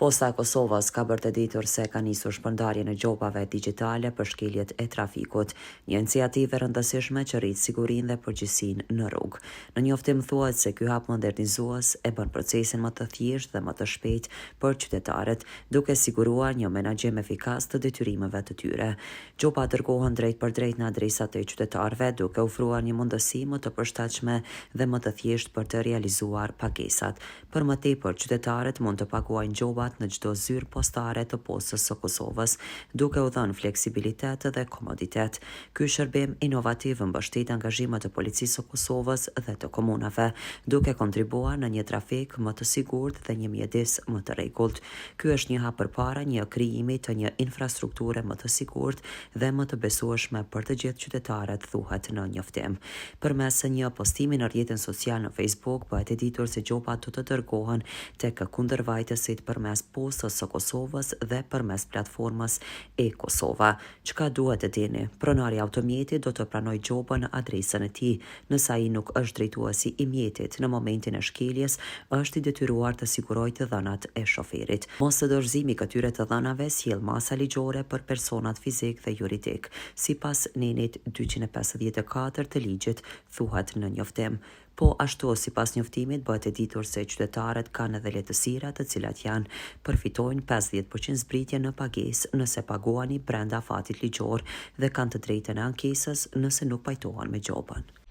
Posta e Kosovës ka bërë të ditur se ka nisur shpërndarjen e gjobave digjitale për shkeljet e trafikut, një iniciativë e rëndësishme që rrit sigurinë dhe përgjegjësinë në rrugë. Në njoftim thuhet se ky hap modernizues e bën procesin më të thjeshtë dhe më të shpejtë për qytetarët, duke siguruar një menaxhim efikas të detyrimeve të tyre. Gjobat dërgohen drejtpërdrejt në adresat e qytetarëve, duke ofruar një mundësi më të përshtatshme dhe më të thjeshtë për të realizuar pagesat. Për më tepër, qytetarët mund të paguajnë gjobat në çdo zyrë postare të Postës së Kosovës, duke u dhënë fleksibilitet dhe komoditet. Ky shërbim inovativ mbështet angazhimet e Policisë së Kosovës dhe të komunave, duke kontribuar në një trafik më të sigurt dhe një mjedis më të rregullt. Ky është një hap përpara një krijimi të një infrastrukture më të sigurt dhe më të besueshme për të gjithë qytetarët, thuhet në njoftim. Përmes një postimi në rrjetin social në Facebook, bëhet e ditur se gjobat do të dërgohen tek kundërvajtësit përmes Postës së Kosovës dhe përmes platformës e-Kosova. Çka duhet të dini? Pronari i automjetit do të pranojë gjobën në adresën e tij. Nëse ai nuk është drejtuesi i mjetit, në momentin e shkeljes është i detyruar të sigurojë të dhënat e shoferit. Mosdorëzimi i këtyre të dhënave sjell masa ligjore për personat fizikë dhe juridikë. Sipas nenit 254 të ligjit, thuhet në njoftim. Po ashtu, sipas njoftimit, bëhet e ditur se qytetarët kanë edhe lehtësira të cilat janë përfitojnë 50% zbritje në pagesë nëse paguani brenda afatit ligjor dhe kanë të drejtën e ankesës nëse nuk pajtohen me gjobën.